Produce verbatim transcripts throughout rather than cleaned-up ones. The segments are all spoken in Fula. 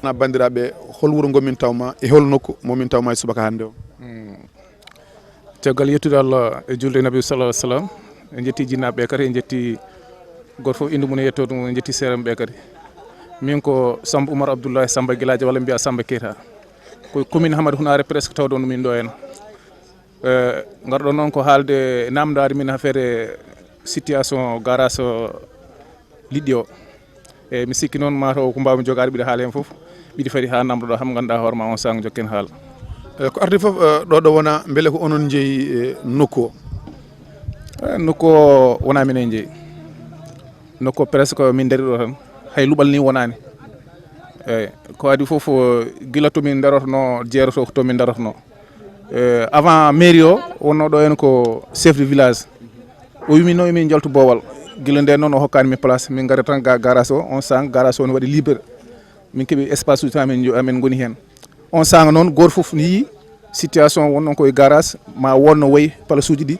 Na banndiraaɓe, hol wuro ngo min tawma e hol nokku mo min tawma e subaka hannde o? Caggal yettude Allah e julde e Nabi sallallahu alaihi wasallam, en jetti jinnaaɓe ɓe kadi, en jetti goto fof innde mum e yettoode mum, en jetti seerenɓe ɓe kadi. Min ko Samba Oumar Abdoulaye Samba Guiladio, walla mbiya Samba Keita. Ko commune Hamadi Hunaare presque tawɗo no min ɗo en. Eh, ngarɗo noon ko haalde namdaade min affaire situation garage liɗɗi o. Eyyi, mi sikki noon mataw ko mbawmi jogaade mbiɗa haala heen fof. Mbiɗa fadi ha namdoɗo ham ganduɗa hoore ma on sang jokken haala. Eh, ko ardi fof, eh, ɗo ɗo wona beele ko onon jeeyi, eh, nokku o? Eh, nokku o wona minen jeeyi. Nokku o presque min dari ɗo tan. Hay luɓal ni wonani. Eyyi, ko adi fof, eh, gila to min darotno, jeeroto to min darotno. Eh, avant mairie o wonno ɗo en ko chef de village. O wimi no emin jaltu bowal. Gila nden noon o hokkani min place. Min ngari tan ga garage o. On sang garage o ne waɗi libre. Min keɓi espace uji tan amin jo-, amin ngoni hen. On sang noon goto fof ne yii situation wonno ko e garage ma wonno wayi place uji ɗi.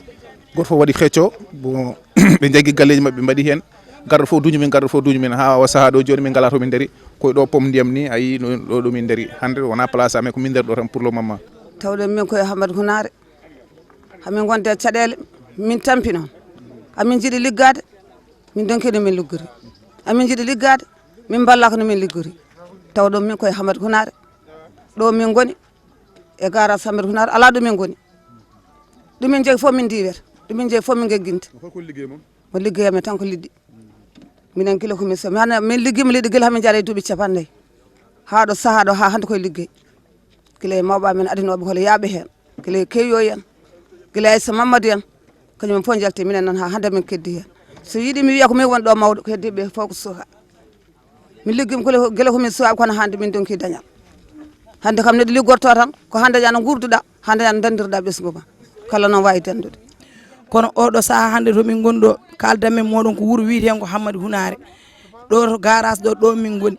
Goto fof waɗi hecco. Bon, ɓe jaggi galleji maɓɓe mbaɗi hen. Garɗo fof duñu min, garɗo fof duñu min. Ha o saaha ɗo joni min ngala to min dari. Koye ɗo pom ndiyam ni, a yii no ɗo, ɗo min dari. Hande wona place amen, ko min dari ɗo tan pour le moment. Tawɗen min koye Hamadi Hunaare. Hamin gonde caɗeele, min tampi noon. Hamin jiɗi liggade, min donki no min liggori. Hamin jiɗi liggade, min mballa ko no min liggori. Tawɗon min koye Hamadi Hunaare. Ɗo min ngoni, e garage Hamadi Hunaare, ala ɗo min ngoni. Ɗo min jeeyi fof min ndiwet, ɗo min jeeyi fof min gegginta. Holko liggey mon? Mo liggey amen tan ko liɗɗi. Minen gila ko min so-, mi hannde min liggima liɗɗi gila hamin jara e duuɓi capannayyi. Haa ɗo sahaa ɗo, haa hannde koye liggey. Gila e mawɓe amen adinooɓe hole yaaɓe heen. Gila e Keyo en. Gila e Aissa Mamadou en. Kañum en fof njalti minen noon haa hannde min keddi heen. So yiɗi mi wiya ko min woni ɗo mawɗo, ko heddiiɓe fof ko suka. Mi liggima gila, gila ko min suka kono hannde min donki dañal. Hannde kam neɗɗo liggorto tan, ko hannde dañal nguurduɗa. Hannde tan dandirɗa ɓesngu ma. Kala noon waawi dandude. Kono oɗo sahaa hannde to min ngoni ɗo, kaaldanmi e mooɗon ko wuro wiyeteengo Hammadi Hunaare. Ɗo to garage ɗo, ɗo min ngoni.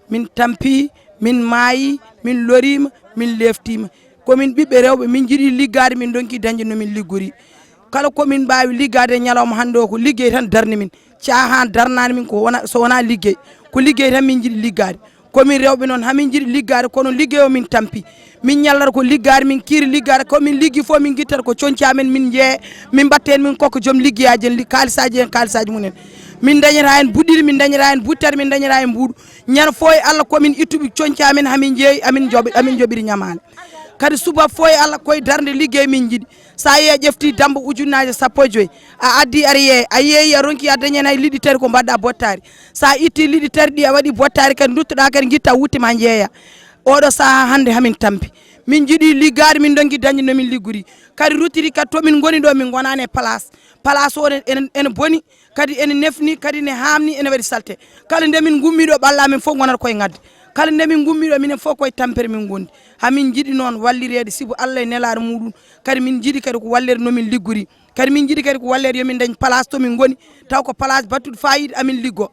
Min tampi, min maayi, min loriima, min leftiima. Ko min ɓiɓɓe rewɓe, min njiɗi liggaade, min ndonki dañde no min liggori. Kala ko min mbaawi liggaade e ñalawma hannde o, ko liggey tan darni min. Caahan darnaani min ko wona, so wonaa liggey. Ko liggey tan min njiɗi liggaade. Ko min rewɓe noon, hamin njiɗi liggaade, kono liggey o min tampi. Min ñallata ko liggaade, min kiiri liggaade, ko min liggi fof min ngittata ko coñci amen, min njeeya, min mbatta heen, min kokka joom liggeyaaji en, li-, kaalisaaji en, kaalisaaji mum en. Min ndañata heen buɗɗiri, min ndañata heen buttari, min ndañata heen mbuuɗu. Ñande fof e Allah ko min ittuɓe coñci amen, hamin njeeyi, amin njoɓi-, amin njoɓiri ñamaale. Kadi subaka fof e Allah koye darnde liggey min njiɗi. So a yeeyi a ƴefti dammba ujunnaaje sappo e joyi, a addi aɗa yeeya, a yeeyi a ronki a dañi heen hay liɗɗi tati ko mbaɗɗa bottaari. So a itti liɗɗi tati ɗi a waɗi bottaari kadi nduttoɗa kadi ngitta wutte ma njeeya. Oɗo sahaa hannde hamin tampi. Min njiɗi liggaade min ndonki dañde no min liggori. Kadi ruttiti kadi to min ngoni ɗo min ngonaani e place. Place o ene, ene, ene boni. Kadi ene nefni, kadi ne haamni, ene waɗi salte. Kala nde min ngummi ɗo, ɓalla amen fof ngonata koye ŋadde. Kala nde min ngummi ɗo, minen fof koye tampere min ngondi. Hamin njiɗi noon wallireede sibu Allah e nelaaɗo muɗum. Kadi min njiɗi kadi ko walleede no min liggori. Kadi min njiɗi kadi ko walleede yo min ndañ place to min ngoni. Taw ko place battuɗo fayida amin liggo.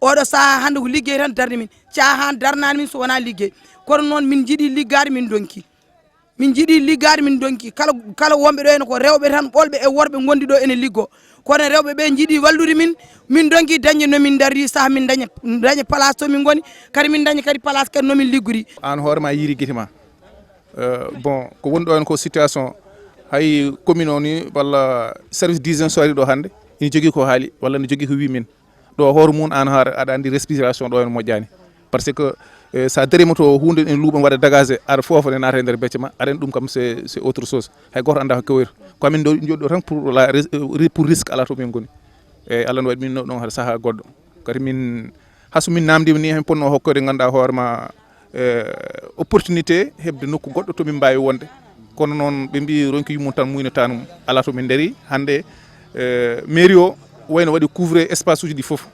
Oɗo sahaa hannde ko liggey tan darni min. Caahan darnaani min so wonaa liggey. Kono noon min njiɗi liggaade min ndonki. Min njiɗi liggaade min ndonki. Kala, kala wonɓe ɗo ene ko rewɓe tan ɓolɓe e worɓe ngondi ɗo ene liggo. Kono rewɓe ɓe njiɗi wallude min, min ndonki dañde no min darri saha min daña, daña place to min ngoni, kadi min daña kadi place kadi no min liggori. Aan hoore ma yiiri gite ma. Euh, bon, ko woni ɗo en ko situation, hay commune o ni walla service d'hygiène so ari ɗo hannde, ina jogii ko haali walla ina jogii ko wii min. Ɗo hoore mum aan hoore aɗa anndi respiration ɗo en moƴƴaani. Par ce que, eh, so a darima to huunde ene luuɓa waɗa dégagé, aɗa foofa ne naata e nder becce ma, aɗa anndi ɗum kam c'est, c'est autre chose. Hay gooto annda ko kewoyta. Ko amin ɗo jooɗi ɗo tan pour la ris-, eh, pour risque ala to min ngoni. Eyyi, Allah no waɗi min ɗo ɗon hade sahaa goɗɗo. Kadi min, haso min namdima ni, hen ponno hokkode ganduɗa hoore ma, eh, opportunité heɓde nokku goɗɗo to min mbawi wonde. Kono noon ɓe mbi ronki yummum tan muynata ɗum. Ala to min daari hannde, eh, mairie o wayno waɗi couvrir espace uji ɗi fof.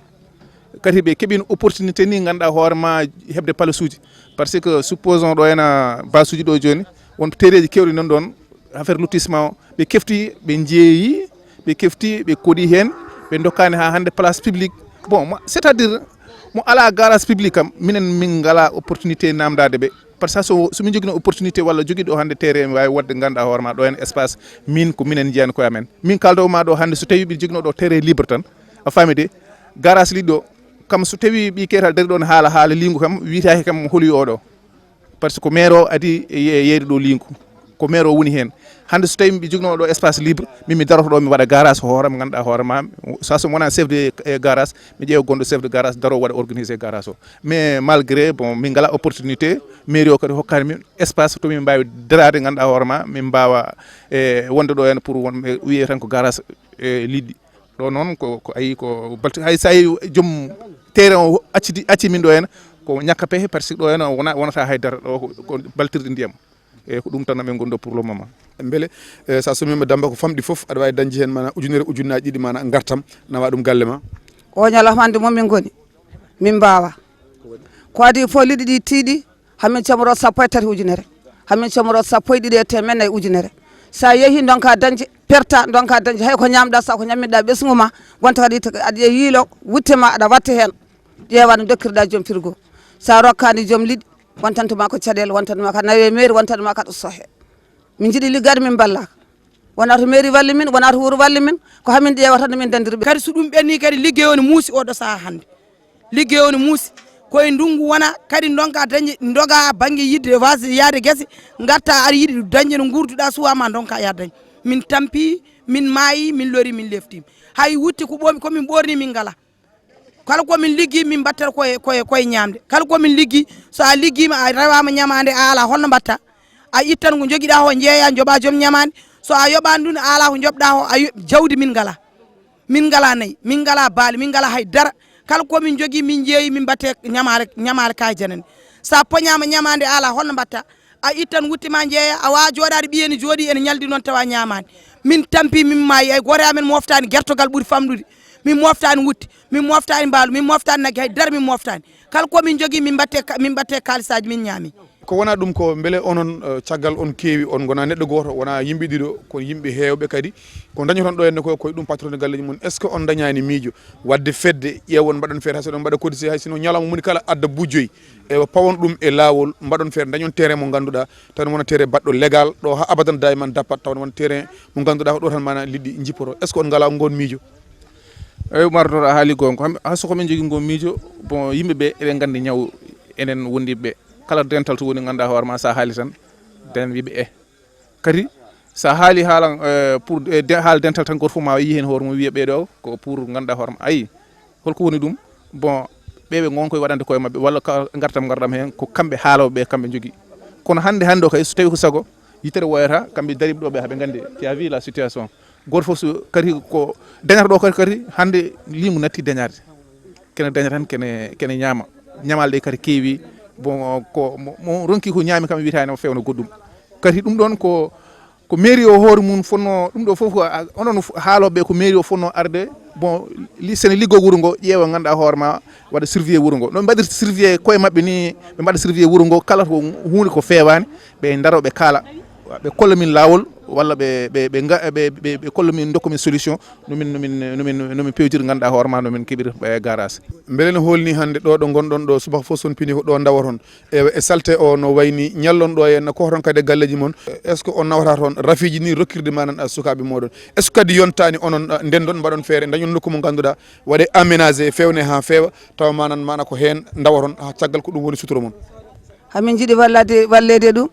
Kadi ɓe keɓino opportunité ni ganduɗa hoore ma heɓde place uji. Par ce que supposons ɗo ena base uji ɗo joni, won terreji kewɗi nan ɗon, affaire lotissement o, ɓe kefti, ɓe jeeyi, ɓe kefti, ɓe koɗi hen, ɓe dokkani ha hande place publique. Bon, mo, c'est-à-dire, mo ala garage public kam, minen min ngala opportunité namdade ɓe. Par ce que so, so min jogino opportunité walla jogiɗo hande terrain, mi wawi wadde ganduɗa hoore ma ɗo hen espace, min ko minen jeeyan koye amen. Min kaldowo ma ɗo hande so tawi mbiɗa jogino ɗo terrain libre tan, a faami de, garage liɗɗo, Kam so tawi ɓi keetal dari ɗon haala, haala lingu kam, wiyata he kam holi oɗo. Par ce que ko maire o adi e ye-, yeeyde ɗo lingu. Ko maire o woni heen. Hannde so tawi mbi joginoo ɗo espace libre, min mi daroto ɗo, mi waɗa garage hoore am, mi ganduɗa hoore ma. Sa so mi wona chef de, eh, garage, mi ƴeewa gonɗo chef de garage, daro waɗa organiser garage o. Mais malgré, bon, min ngala opportunité, mairie o kadi hokkani min espace to min mbawi darade, ganduɗa hoore ma, min mbawa, eh, wonde ɗo heen pour won, eh, wiye tan ko garage, eh, liɗɗi. Ɗo noon ko, ko ayi ko balti-, hay so a yi joom terrain o accidi, acci min ɗo heen, ko ñakka pehe, par ce que ɗo heen wona, wonata haydara, ɗo ko, ko baltirde ndiyam. Eyyi, ko ɗum tan amin gonɗo pour le moment. Mbele, eh, sa somiima Damba ko famɗi fof, aɗa waawi dañde heen mana ujunere, ujunnaaji ɗiɗi mana ngartam, nawa ɗum galle ma? O ñalawma hannde mo min ngoni, min mbaawa. Ko adii fof liɗɗi ɗi tiiɗi, hamin comro sappo e tati ujunere, hamin comro sappo e ɗiɗi e teemeɗɗe nayi ujunere. Sa yeehi ndonka dañde, perta ndonka dañde, hay ko ñamɗa, sa ko ñamminɗa ɓesngu ma, gonta kadi aɗa yiilo wutte ma, aɗa watte heen, ƴeewa no dokkirɗa joom frigo. Sa rokkani joom liɗɗi, wontantuma ko caɗeele, wontantuma ka nawe mairie, wontantuma ka ɗo sohe. Min njiɗi liggade, min mballaka. Wona to mairie walli min, wona to wuuro walli min, ko hamin ƴeewata no min dandiri ɓe. Kadi so ɗum ɓenni kadi liggey o ne muusi oɗo saha hannde. Liggey o ne muusi. Ko e ndungu wona kadi ndonka dañi, ndoga bannge yidde wasde yaade gese, ngatta aɗa yiɗi dañde no ngurduɗa suwa ma ndonka ya dañ. Min tampi, min maayi, min lori, min leftima. Hay wutte ko ɓoomi, ko min ɓorni min ngala. Kala ko min liggi min mbattata koye, koye, koye ñamde. Kala ko min liggi, so a liggima a rewama ñamande a ala holno mbatta? A ittan ko joguiɗa o jeeya joɓa joom ñamande. So a yoɓani ɗum a ala ko joɓɗa o a yo-, jawdi min ngala. Min ngala nayi, min ngala baali, min ngala hay dara. Kala ko min jogui min jeeyi min mbatte ñamale, ñamale ka janane. Sa poñama ñamande a ala holno mbatta? A ittan wutte ma jeeya, a wawa jooɗaade ɓiye ne jooɗi ene ñaldi noon tawa ñaamaani. Min tampi, min maayi, hay gooto e amen moftani gertogal ɓuri famɗude. Min moftani wutte, min moftani mbaalu, min moftani nagge, hay dara min moftani. Kala ko min jogii, min mbatte ka-, min mbatte kaalisaaji, min ñaami. Ko wona ɗum ko mbele onon, eh, caggal on keewi, on ngona neɗɗo gooto, wona yimɓe ɗiɗo, kono yimɓe heewɓe kadi. Ko dañoton ɗo henne ko, koye ɗum patronde galleeji mum. Est-ce que on dañaani miijo waɗde fedde, ƴeewon mbaɗon feere, hay so ɗon mbaɗa cotisé, hay sino ñalawma moni kala adda buujoy? Ewa, pawon ɗum e laawol, mbaɗon feere, dañon terrain mo ngannduɗaa, taw ne wona terrain baɗɗo légal, ɗo haa abadan dayman dappat, taw ne wona terrain mo ngannduɗaa ko ɗo tan mana liɗɗi njippoto. Est-ce que on ngalaa ngoon miijo? Eyi, Umar Doro, a haali goonga. Ko hamɓe, hay so ko min njogii ngoon miijo, bon, yimɓe ɓe, eɓe nganndi ñaw enen wondiiɓe ɓe. Kala dental to woni, ngannduɗaa hoore ma, so a haali tan, den wiɓe e. Kadi, so a haali haala, eh, pour, eh, de-, haala dental tan, gooto fof ma yiyi heen hoore mum, wiya ɓee ɗo ko pour ngannduɗaa hoore ma. Ayi, holko woni ɗum? Bon, ɓe ɓe ngon koye waɗande koye maɓɓe, walla ka ngartam ngarɗam heen, ko kamɓe haalooɓe ɓe, kamɓe njogii. Kono hannde, hannde o kay, so tawi ko sago, yitere woyata, kamɓe dariiɓe ɗo ɓe, haɓe nganndi, tu as vu la situation. Gooto fof so kadi ko dañata ɗo kadi, kadi hannde liingu natti dañaade. Kene daña tan, kene, kene ñaama. Ñamaale ɗe kadi keewi. Bon, ko mo, mo ronki ko ñaami kam wiyata ene fewna goɗɗum. Kadi ɗum ɗon ko, ko mairie o hoore mum fonno, ɗum ɗo fof ko, a, onon f-, haalooɓe ko mairie o fonno arde. Bon, li-, sene liggo wuro ngo, ƴeewa ngannduɗaa hoore ma, waɗa surveiller wuro ngo. No ɓe mbaɗirta surveiller koye maɓɓe ni, ɓe mbaɗa surveiller wuro ngo, kala ko huunde ko feewaani, ɓe ndaro, ɓe kaala, ɓe kolla min laawol, walla ɓe, ɓe, ɓe nga-, ɓe, ɓe, ɓe kolla min, ndokka min solution, no min, no min, no min, no min pewtiri, ngannduɗaa hoore ma, no min keɓiri, eh, garage. Mbele no holni hannde ɗo, ɗo ngonɗon ɗo, subaka fof so on pini ko ɗo ndawaton? Ewa, e salte o no wayni, ñallon ɗo henna, ko hoton kadi e galleji mon? Est-ce que on nawata toon rafiiji ni rokkirde manan, a, sukaaɓe moɗon? Est-ce que kadi yontani onon, a, ndendon, mbaɗon feere, dañon nokku mo ngannduɗaa waɗe aménagé, fewne ha feewa, tawa manan mana ko heen ndawaton, ha caggal ko ɗum woni sutura mon? Hamin jiɗi wallade, wallede ɗum.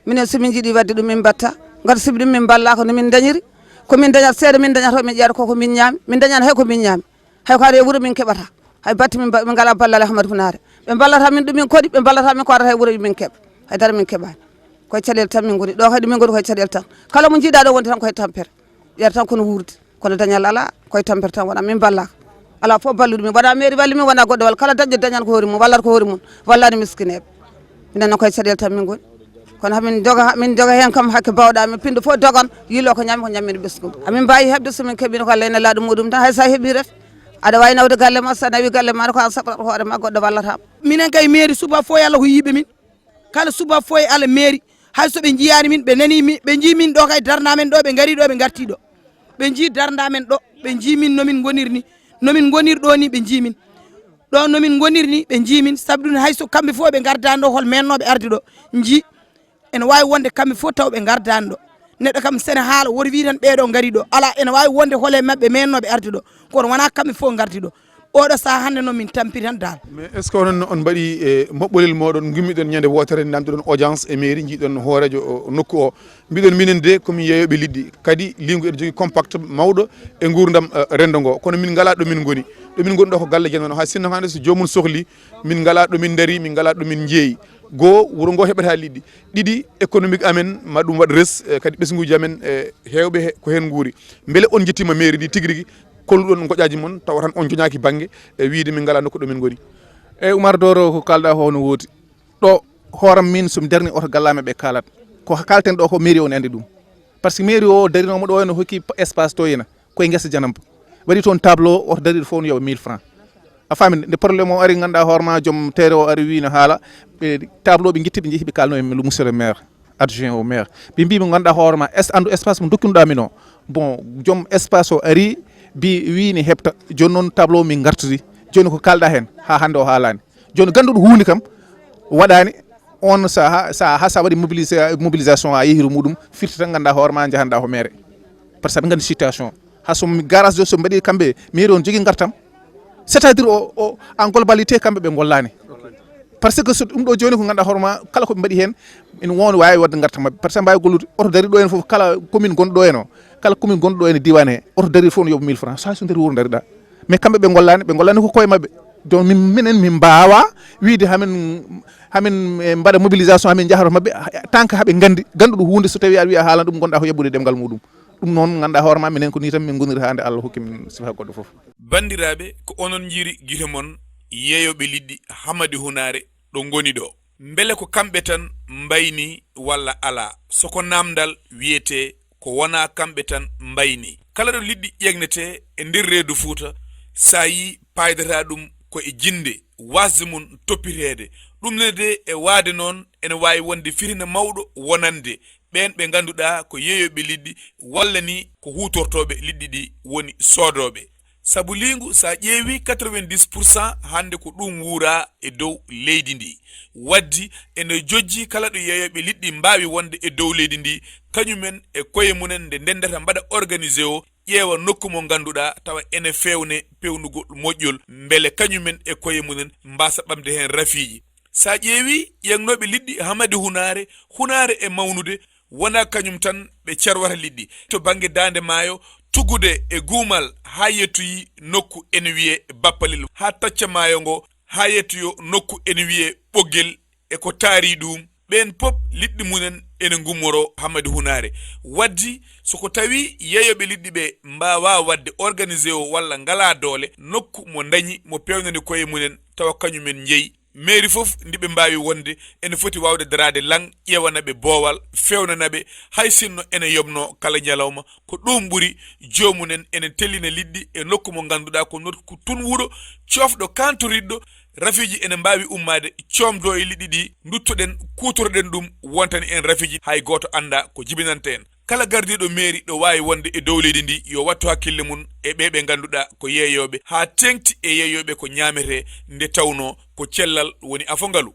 Minen, so min njiɗi waɗde ɗum, min mbatta. Ngati sibi ɗum, min mballa ko no min dañiri. Ko min dañata seeɗa, min dañata, min ƴeeɗa ko, ko min ñaami. Min dañata hay ko min ñaami. Hay ko ari e wuro min keɓata. Hay batte min ba-, min ngala ballal e Hamadi Funaare. Ɓe mballata min ɗum min koɗi, ɓe mballata min ko arata e wuro min keɓa. Hay dara min keɓani. Koye caɗeele tan min ngoni. Ɗo kadi min ngoni koye caɗeele tan. Kala mo jiiɗa ɗo wonde tan koye tampere. Ƴeeɗa tan kono wuurde. Kono dañal alaa, koye tampere tan wona min ballaka. Alaa fof balluɗo min. Wona mairie walli min, wona goɗɗo walla. Kala dañɗo dañal ko hoore mum, wallata ko hoore mum. Wallani miskineeɓe. Minen noon koye caɗeele tan min ngoni. Kono hamin joga, min joga heen kam hakke bawɗa, min pinɗo fof dogan, yiilo ko ñammi, ko ñammin ɓesngu. Amin mbaawi heɓde so min keɓino ko Allah ene laaɗo muɗum tan, hay so a heɓi ref, aɗa waawi nawde galle ma, so a nawi galle ma, ko an saɓata hoore ma, goɗɗo wallata ma. Minen kay mairie suba fof e Allah ko yiiɓe min. Kala suba fof e Allah mairie, hay so ɓe njiyaani min, ɓe nanii min, ɓe njii min ɗo kay darnaa men ɗo, ɓe ngarii ɗo, ɓe ngartii ɗo. Ɓe njii darnaa men ɗo, ɓe njii min no min ngonir ni, no min ngonir ɗo ni, ɓe njii min. Ɗo no min ngonir ni, ɓe njii min. Sabu ɗum hay so kamɓe fof ɓe ngardaani ɗo, hol meennooɓe arde ɗo, njii. Ene waawi wonde kamɓe fof taw ɓe ngardaani ɗo. Neɗɗo kam sene haala, woto wii tan ɓee ɗo ngarii ɗo. Alaa, ene waawi wonde hol e maɓɓe meennooɓe arde ɗo. Kono wonaa kamɓe fof ngardi ɗo. Oɗo saha hannde noon min tampiri tan dal. Mais est ce que onon on mbaɗi e moɓɓolel moɗon, ngummiɗon ñande wootere, namdiɗon audience e mairie, jiiɗon hooreejo o nokku o? Mbiɗon minen de komin yeeyoɓe liɗɗi, kadi lingu eɗen jogii compact mawɗo e nguurndam eh, renndo ngo, kono min ngalaa ɗo min ngoni. Ɗo min ngoni ɗo ko galle janano, hay sinno hannde so joomum sohli, min ngalaa ɗo min ndari, min ngalaa ɗo min njeeyi. Goo, wuro ngo heɓata liɗɗi. Ɗiɗi, économique amen ma ɗum waɗ res eh, kadi ɓesnguuji amen eh, heewɓe he- ko heen nguuri. Mbele on njettiima mairie ndi tigi rigi, kolluɗon ngoƴaaji mon tawa tan on joñaaki bannge e wiyde min ngalaa nokku ɗo min ngoni? Eyi, Umar Doro, ko kalɗa ko no woodi. Ɗo hooram min, so mi darni oto gallame ɓe kaalat. Ko kalten ɗo ko mairie on andi ɗum. Par ce que mairie o darinomo ɗo ene hokki espace to ena koye guesa janamba. Waɗi toon tableau, oto darir fof no yoɓa mille francs. A faami, nde problème o ari, ganduɗa hoorema joom terrain o ari wi no haala, ɓe tableau ɓe guitti, ɓe jeehi ɓe kalno e monsieur le maire, adjoint au maire. Ɓe mbi mo, ganduɗa hoorema est andu espace mo dokkinuɗa min o. Bon, joom espace o ari, bi wi ne heɓta. Joni noon tableau min gartiri. Joni ko kalɗa hen ha hande o haalani. Joni ganduɗo hunde kam waɗani. On saha, saha ha sa waɗi mobilisa- mobilisation, a yehi to muɗum, firti tan, ganda hoorema jahanɗa ko maire. Par ce que ɓe gandi situation. Ha so garage o so mbaɗi kamɓe, mairie on jogui gartam. C'est à dire o, o en globalité kamɓe ɓe gollani. Par ce que so ɗum ɗo joni ko ganduɗa hoorema, kala koɓe mbaɗi hen, ene won wawi wadde gartam mabɓe. Par ce que mbawi gollude, oto dari ɗo en foof, kala commune gonɗo ɗo en o, kala commune gonɗo ɗo en e diwan he, oto dari fof no yoɓa mille francs, sa so dari wuuro dariɗa. Mais kamɓe ɓe gollani, ɓe gollani ko koye mabɓe. Donc min, minen min mbawa wiide hamin, hamin eh, mbaɗa mobilisation, hamin jahata mabɓe, tant que haɓe gandi, ganduɗo hunde, so tawi aɗa wiya haalan ɗum, gonɗa ko yaɓɓude ɗemgal muɗum. Ɗum noon, ganduɗa hoorema, minen ko ni tan min goniri ha nde Allah hokki min sifa goɗɗo foof. Bandiraɓe, ko onon jiiri gite mon, yeeyoɓe liɗɗi Hamadi Hunare ɗo ngoni ɗo. Mbele ko kamɓe tan mbayni walla ala? Soko namdal wiyete ko wona kamɓe tan mbayni. Kala ɗo liɗɗi ƴegnete e nder reedu Fuuta, sa yi paydata ɗum ko e jinde, wasde mum toppiteede. Ɗum ne de e waade noon ene waawi wonde fitina mawɗo wonande ɓeen ɓe ngannduɗaa ko yeeyoɓe liɗɗi walla ni ko huutortooɓe liɗɗi ɗi woni soodooɓe. Sabu liingu, so a ƴeewi quatre-vingt-dix pour cent hannde ko ɗum wuura e dow leydi ndi. Waddi ene jojji kala ɗo yeeyoɓe liɗɗi mbaawi wonde e dow leydi ndi, kañumen e koye mumen nde ndendata mbaɗa organisé o, ƴeewa nokku mo ngannduɗaa tawa ene feewne peewnugol moƴƴol, mbele kañumen e koye mumen mbaasa ɓamde heen rafiiji. So a ƴeewi ƴeeŋnooɓe liɗɗi Hamadi Hunaare, Hunaare e mawnude, wonaa kañum tan ɓe carwata liɗɗi. To bannge Daande Maayo, tuggude e Guumal haa yettoyi nokku ene wiyee Bappalel, haa tacca maayo ngo, haa yettoyo nokku ene wiyee Ɓoggel, e ko taari ɗum, ɓeen pop liɗɗi mumen ene ngummoroo Hamadi Hunaare. Waddi, so ko tawi yeeyoɓe liɗɗi ɓe mbaawaa waɗde organisé o walla ngalaa doole, nokku mo ndañi mo peewnani koye mumen tawa kañumen njeyi, mairie fof ndi ɓe mbaawi wonde ene foti waawde daraade laŋ, ƴeewana ɓe boowal, feewnana ɓe, hay sinno ene yomnoo kala ñalawma. Ko ɗum ɓuri, joomumen ene tellina liɗɗi e nokku mo ngannduɗaa ko nokku tun wuro, coofɗo kantoriɗɗo, rafiiji ene mbaawi ummaade, coomdoo e liɗɗi ɗi, nduttoɗen, kuutoroɗen ɗum, wontani en rafiiji, hay gooto anndaa ko jibinanta en. Kala gardiiɗo mairie ɗo waawi wonde e dow leydi ndi, yo wattu hakkille mum e ɓee ɓe ngannduɗaa ko yeeyooɓe, haa teeŋti e yeeyooɓe ko ñaametee, nde tawnoo ko cellal woni afo ngalu.